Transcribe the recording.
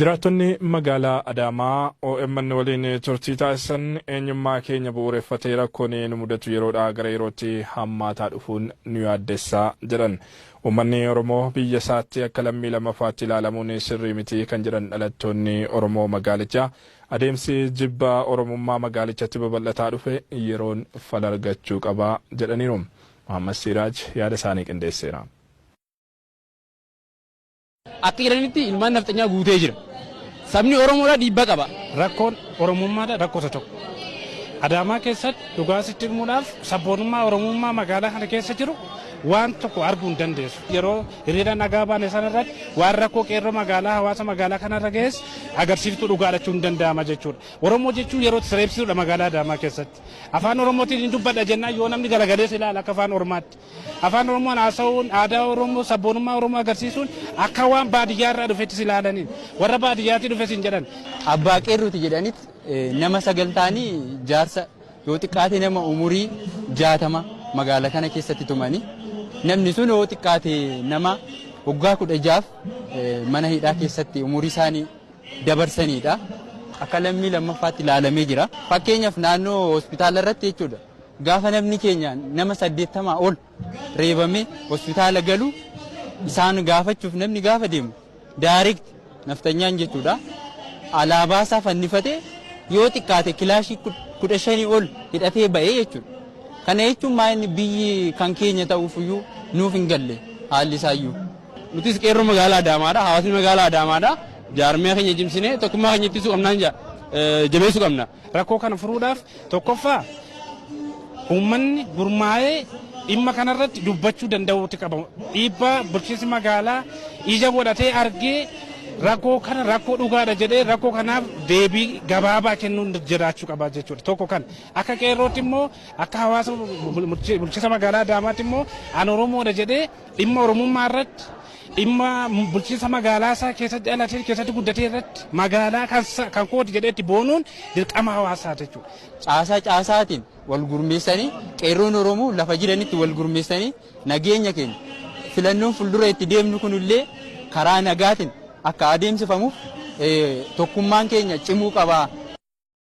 Jiraattonni magaalaa Adaamaa OMN waliin turtii taasisan eenyummaa keenya bu'uureffatee rakkoon nu mudatu yeroodhaa gara yerootti hammaataa dhufuun nu yaaddessaa jedhan. Uummanni Oromoo biyya isaatti akka lammii lammaffaatti ilaalamuun sirrii miti kan jedhan dhalattoonni Oromoo magaalichaa, adeemsi jibba Oromummaa magaalichatti babal'ataa dhufe yeroon fala argachuu qaba jedhaniiru. Muhammad Siraaj yaada isaanii qindeesseera. Akka jedhanitti ilmaan nafxanyaa guutee jira. Sabni Oromoodhaa dhiibbaa qaba. Rakkoon Oromummaadha rakkoo isa tokko. Adaamaa keessatti dhugaa sitti himuudhaaf, sabboonummaa Oromummaa magaalaa kana keessa jiru waan tokko arguu hin dandeessu. Yeroo hiriira nagaa baane sana irratti waan rakkoo qeerroo magaalaa, hawaasa magaalaa kanarra ga'es agarsiiftuu dhugaa jechuun hin danda'ama jechuudha. Oromoo jechuun yeroo itti reebsisuudha magaalaa Adaamaa keessatti. Afaan Oromootiin hin dubbadha jennaan yoo namni galagalees ilaala akka afaan Ormaatti. Afaan Oromoon haasa'uun, aadaa Oromoo, sabboonummaa Oromoo agarsiisuun akka waan baadiyyaa irraa dhufettis ilaalaniin, warra baadiyyaatii dhufes hin jedhan. Abbaa qeerrooti jedhanit nama 9 ta'anii jaarsa yoo xiqqaate nama umurii 60 magaala kana keessatti tumanii, namni sun yoo xiqqaate nama waggaa 16f mana hidhaa keessatti umurii isaanii dabarsanidha. Akka lammii lammaffaatti ilaalamee jira. Fakkeenyaaf naannoo hospitaala irratti jechuudha. Gaafa namni keenya nama 80 ol reebamee hospitaala galu, isaan gaafachuuf namni gaafa deemu, direct naftanyaan jechuudha. Alaabaa isaa fannifatee yoo xiqqaate kilaashii 15 ol hidhatee ba'ee jechuudha. Kana jechuun maa inni biyyi kan keenya ta'uufiyyuu nuuf hin galle haalli isaayyuu. Nutis qeerroo magaalaa Adaamaadha. Hawaasni magaalaa Adaamaadha. Jaarmiyaa keenya cimsinee tokkummaa keenya ittisuu qabnaan jabeessuu qabna. Rakkoo kana furuudhaaf tokkoffaa uummanni gurmaa'ee dhimma kanarratti dubbachuu danda'uuti qaba. Dhiibbaa bulchiinsi magaalaa ija godhatee argee rakkoo kana rakkoo dhugaadha jedhee rakkoo kanaaf deebii gabaabaa kennuun jiraachuu qaba jechuudha. Tokko kan akka qeerrootti immoo, akka hawaasa bulchiinsa magaalaa Adaamaatti immoo, an Oromoodha jedhee dhimma Oromummaa irratti, dhimma bulchiinsa magaalaa isaa keessatti dhalatee keessatti guddatee irratti magaalaa kan kooti jedhee itti boonuun dirqama hawaasaa jechuudha. Caasaa caasaatiin wal gurmeessanii, qeerroon Oromoo lafa jiranitti wal gurmeessanii, nageenya keenya filannoon fuuldura itti deemnu kunillee karaa nagaatiin akka adeemsifamuuf tokkummaan keenya cimuu qaba.